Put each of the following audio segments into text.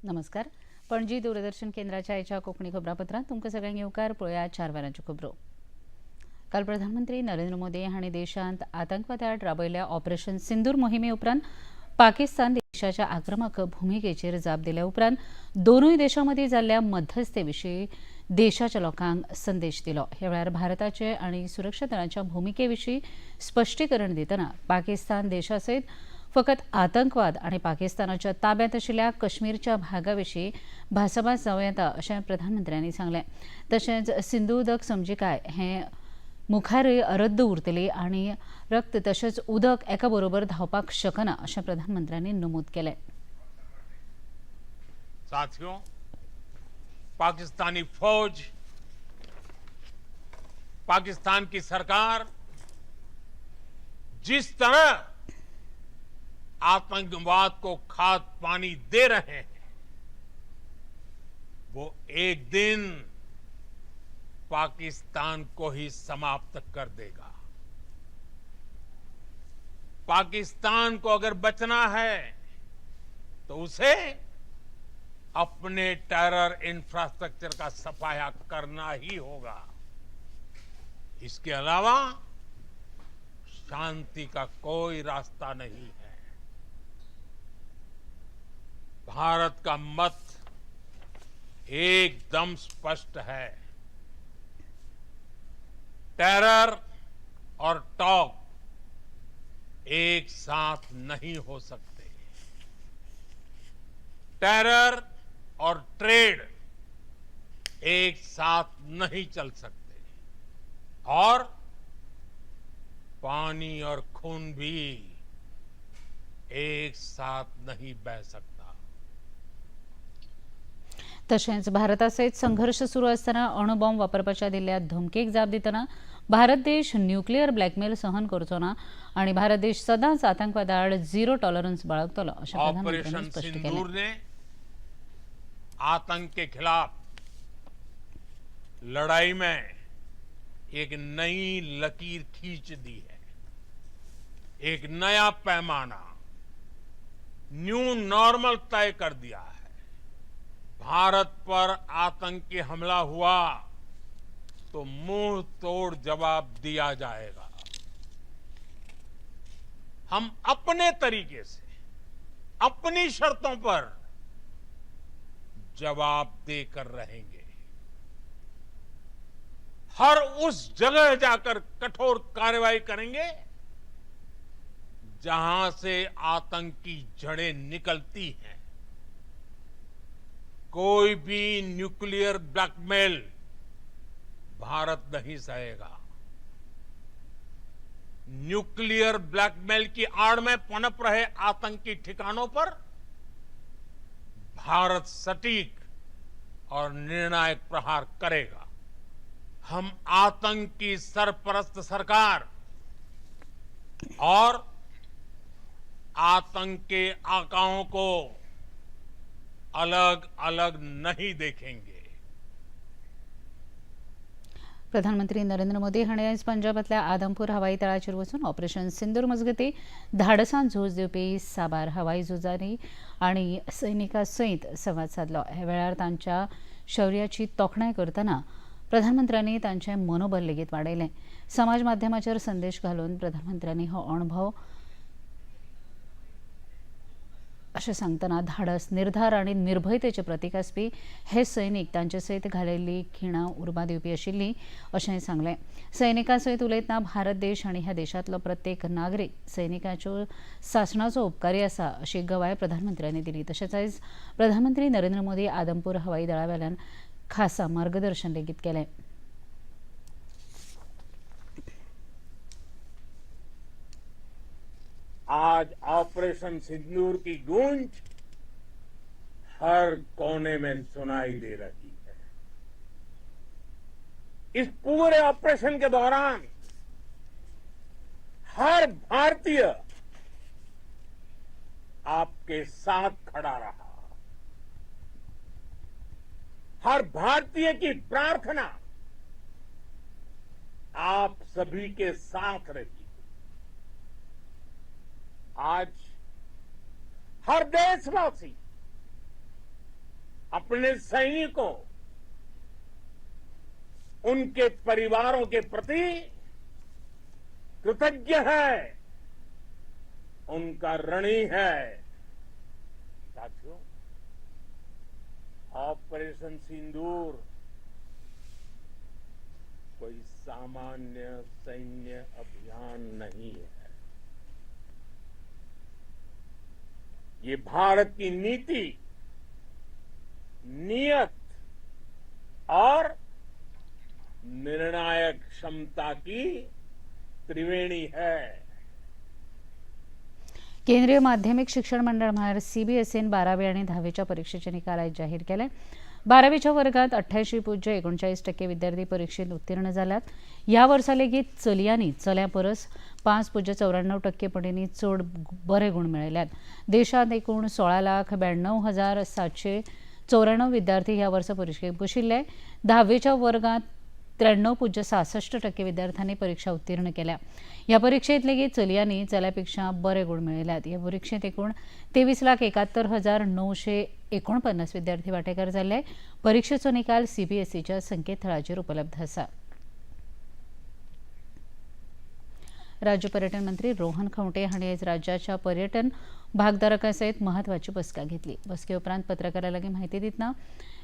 नमस्कार, पणजी दूरदर्शन केंद्राच्या आयच्या कोंकणी खबरापत्रांत तुमकां सगळ्यांक येवकार. पळोवया 4 वरांच्यो खबरो. काल प्रधानमंत्री नरेंद्र मोदी हांणी देशांत आतंकवादा आड राबयल्ल्या ऑपरेशन सिंदूर मोहिमे उपरांत पाकिस्तान देशाच्या आक्रमक भुमिकेचेर जाप दिल्या उपरांत दोनूय देशां मदीं जाल्ल्या मध्यस्थे विशीं देशाच्या लोकांक संदेश दिलो. ह्या वेळार भारताचे आनी सुरक्षा दळांच्या भुमिके विशीं स्पश्टीकरण दितना पाकिस्तान देशा सयत फकत आतंकवाद आनी पाकिस्तानाच्या ताब्यांत आशिल्ल्या कश्मीरच्या भागा विशीं भासाभास जावं येता अशें प्रधानमंत्र्यांनी सांगलें. तशेंच सिंधू उदक समजिकाय हें मुखारय रद्द उरतली आनी रक्त तशेंच उदक एका बरोबर धांवपाक शकना अशें प्रधानमंत्र्यांनी नमूद केलें. साथियों, पाकिस्तानी फौज, पाकिस्तान की सरकार जिस तरह आतंकवाद को खाद पानी दे रहे हैं, वो एक दिन पाकिस्तान को ही समाप्त कर देगा. पाकिस्तान को अगर बचना है तो उसे अपने टेरर इंफ्रास्ट्रक्चर का सफाया करना ही होगा. इसके अलावा शांति का कोई रास्ता नहीं है. भारत का मत एकदम स्पष्ट है. टेरर और टॉक एक साथ नहीं हो सकते. टेरर और ट्रेड एक साथ नहीं चल सकते और पानी और खून भी एक साथ नहीं बह सकता. तशेंच भारता सयत संघर्श सुरू आसतना अणुबॉम्ब वापरपाच्या दिल्ल्या धमकेक जाप दितना भारत देश न्युक्लियर ब्लॅकमेल सहन करचो ना आनी भारत देश सदांच आतंकवादा आड झिरो टॉलरन्स बाळगतलो अशें प्रधानमंत्र्यांनी ऑपरेशन स्पश्ट केलें. सिंदूर ने आतंक के खिलाफ लड़ाई में एक नई लकीर खींच दी है. एक नया पैमाना, न्यू नॉर्मल तय कर दिया है. भारत पर आतंकी हमला हुआ तो मुंह तोड़ जवाब दिया जाएगा. हम अपने तरीके से, अपनी शर्तों पर जवाब देकर रहेंगे. हर उस जगह जाकर कठोर कार्रवाई करेंगे जहां से आतंक की जड़ें निकलती हैं. कोई भी न्यूक्लियर ब्लैकमेल भारत नहीं सहेगा. न्यूक्लियर ब्लैकमेल की आड़ में पनप रहे आतंकी ठिकानों पर भारत सटीक और निर्णायक प्रहार करेगा. हम आतंक की सरपरस्त सरकार और आतंक के आकाओं को अलग अलग नहीं देखेंगे. प्रधानमंत्री नरेंद्र मोदी हांणी आयज पंजाबांतल्या आदमपूर हवाई तळाचेर वचून ऑपरेशन सिंदूर मजगती धाडसान झूज दिवपी साबार हवाई झुजारी आनी सैनिकां सयत संवाद सादलो. ह्या वेळार तांच्या शौर्याची तोखणाय करतना प्रधानमंत्र्यांनी तांचें मनोबल लेगीत वाडयलें. समाज माध्यमाचेर संदेश घालून प्रधानमंत्र्यांनी हो अणभव अशें सांगतना धाडस, निर्धार आनी निर्भयतेचें प्रतीक आसपी हे सैनीक तांचे सयत घालयल्ली खिणां उर्बा दिवपी आशिल्ली अशेंय सांगलें. सैनिकां सयत उलयतना भारत देश आनी ह्या देशांतलो प्रत्येक नागरीक सैनिकांच्यो सासणाचो उपकारी आसा अशी गवाय प्रधानमंत्र्यांनी दिली. तशेंच आयज प्रधानमंत्री नरेंद्र मोदी आदमपूर हवाई दळा वेल्यान खासा मार्गदर्शन लेगीत केलें. आज ऑपरेशन सिंदूर की गूंज हर कोने में सुनाई दे रही है. इस पूरे ऑपरेशन के दौरान हर भारतीय आपके साथ खड़ा रहा. हर भारतीय की प्रार्थना आप सभी के साथ रही. आज हर देशवासी अपने सैनिकों, उनके परिवारों के प्रति कृतज्ञ है, उनका ऋणी है। साथियों, ऑपरेशन सिंदूर कोई सामान्य सैन्य अभियान नहीं है। ये भारत की नीति, नियत और निर्णायक क्षमता की त्रिवेणी है। केंद्रीय माध्यमिक शिक्षण मंडळ म्हळ्यार सीबीएसईन 12वी आनी 10वीच्या परीक्षेचे निकाल आयज जाहीर केले। 12वीच्या वर्गात 88.39% विद्यार्थी परीक्षेत उत्तीर्ण जाल्यात। ह्या वर्सा लेगीत चलयांनी चल्यां परस 5.94% पटींनी चड बरे गूण मेळयल्यात। देशांत एकूण 16,92,794 विद्यार्थी ह्या वर्सा परीक्षेक बशिल्ले। 10वीच्या वर्गात 93.66% विद्यार्थ्यांनी परीक्षा उत्तीर्ण केल्या। ह्या परीक्षेत लेगीत चलयांनी चल्यापेक्षा बरे गूण मेळयल्यात। ह्या परीक्षेत एकूण 23,71,949 विद्यार्थी वांटेकार जाल्ले। परीक्षेचो निकाल सीबीएसईच्या संकेतथळाचेर उपलब्ध आसा। राज्य पर्यटन मंत्री रोहन खंवटे हांणी आयज राज्याच्या पर्यटन भागधारकां सयत म्हत्वाची बसका घेतली। बसके उपरांत पत्रकारां लागीं म्हायती दितना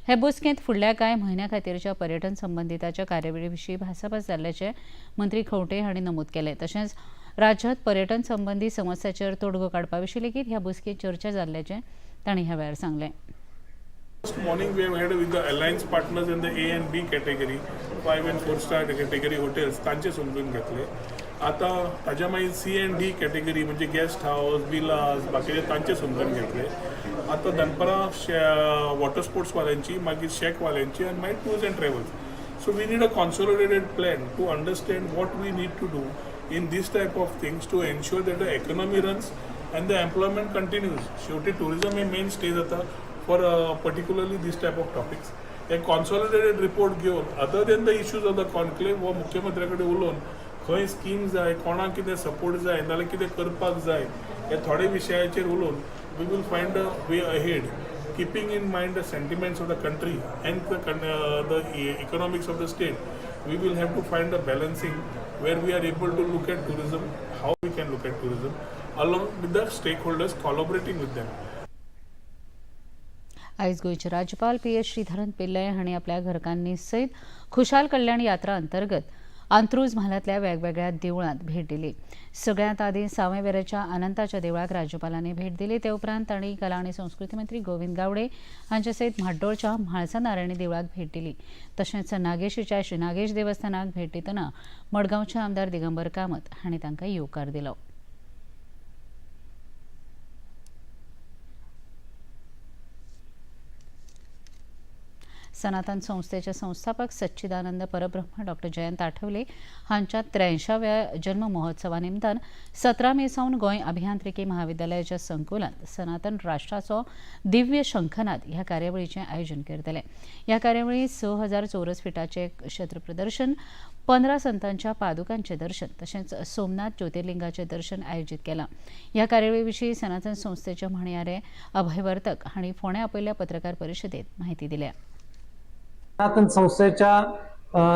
हे बसकेंत फुडल्या कांय म्हयन्या खातीरच्या पर्यटन संबंदिताच्या कार्यावळी विशीं भासाभास जाल्ल्याचें मंत्री खंवटे हांणी नमूद केलें। तशेंच राज्यांत पर्यटन संबंदी समस्याचेर तोडगो काडपा विशीं लेगीत ह्या बसकेंत चर्चा जाल्ल्याचें तांणी ह्या वेळार सांगलें। First morning we have had with the alliance partners in the A and B category, 5 and 4 star category hotels तांचे समजून घेतले। आता ताज्या मागीर सी एंड डी कॅटेगरी म्हणजे गेस्ट हावस, विलास बाकीचे तांचे समजून घेतले। आता दनपरां वॉटर स्पोर्ट्सवाल्यांची, मागीर शॅकवाल्यांची आनी मागीर tours and travels. So we need a consolidated plan to understand what we need to do in this type of things to ensure that the economy runs and the employment continues. शेवटी tourism हे main stay जाता for particularly this type of topics. एक consolidated report घेवन other than the issues of the conclave हो मुख्यमंत्र्या कडेन उलोवन खंय scheme जाय, कोणाक कितें सपोर्ट जाय, नाल्यार कितें करपाक जाय, हे थोडे विशयाचेर उलोवन we will find a way ahead, keeping in mind the sentiments of the country and the economics of the state. We will have to find a balancing where we are able to look at tourism, how we can look at tourism along with the stakeholders, collaborating with them. आयज गोंयचे राज्यपाल P S Sreedharan Pillai हांणी आपल्या घरकान्नी सयत खुशाल कल्याण यात्रा अंतर्गत अंत्रुज म्हालांतल्या वेगवेगळ्या देवळांत भेट दिली। सगळ्यांत आदीं सावयवेरेच्या अनंताच्या देवळाक राज्यपालांनी भेट दिली। ते उपरांत तांणी कला आनी संस्कृती मंत्री गोविंद गावडे हांचे सयत म्हाड्डोळच्या म्हाळसा नारायणी देवळाक भेट दिली। तशेंच नागेशीच्या श्री नागेश देवस्थानाक भेट दितना मडगांवचे आमदार दिगंबर कामत हांणी तांकां येवकार दिलो। सनातन संस्थेचे संस्थापक सच्चिदानंद परब्रह्म डॉक्टर जयंत आठवले हांच्या 83व्या जन्म महोत्सवा निमतान 17 मे सावन गोंय अभियांत्रिकी महाविद्यालयाच्या संकुलांत सनातन राष्ट्राचो दिव्य शंखनाद ह्या कार्यावळीचें आयोजन करतले। ह्या कार्यावळींत 6000 चौरस फिटाचें क्षेत्र प्रदर्शन, 15 संतांच्या पादुकांचें दर्शन तशेंच सोमनाथ ज्योतिर्लिंगाचें दर्शन आयोजीत केलां। ह्या कार्यावळी विशीं सनातन संस्थेचे म्हणयारे अभय वर्तक हांणी फोंड्यां आपयल्ल्या पत्रकार परिशदेंत म्हायती दिल्या। सनातन संस्थेच्या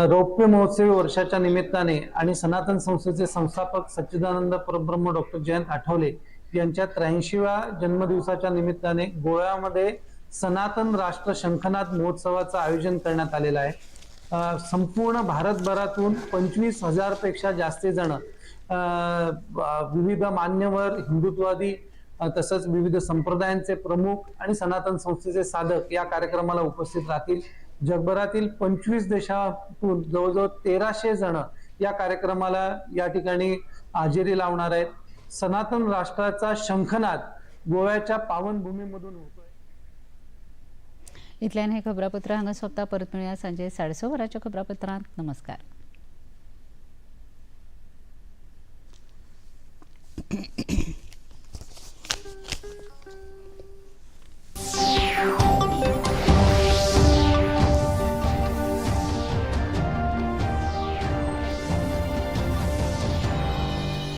रौप्य महोत्सवी वर्षाच्या निमित्ताने आणि सनातन संस्थेचे संस्थापक सच्चिदानंद परब्रह्म डॉक्टर जयंत आठवले यांच्या 83व्या जन्मदिवसाच्या निमित्ताने गोव्यामध्ये सनातन राष्ट्र शंखनाद महोत्सवाचं आयोजन करण्यात आलेलं आहे। संपूर्ण भारतभरातून 25,000 पेक्षा जास्ती जण विविध मान्यवर, हिंदुत्ववादी तसंच विविध संप्रदायांचे प्रमुख आणि सनातन संस्थेचे साधक या कार्यक्रमाला उपस्थित राहतील। जगभरातील 25 देशातून जवळजवळ 1300 जण या कार्यक्रमाला या ठिकाणी हजेरी लावणार आहेत। सनातन राष्ट्राचा शंखनाद गोव्याच्या पावनभूमीमधून होतोय। इतल्यान हे खबरापत्र हांगा सोंपता। परत मेळुया सांजे 6:30 वरांच्या खबरापत्रांत। नमस्कार।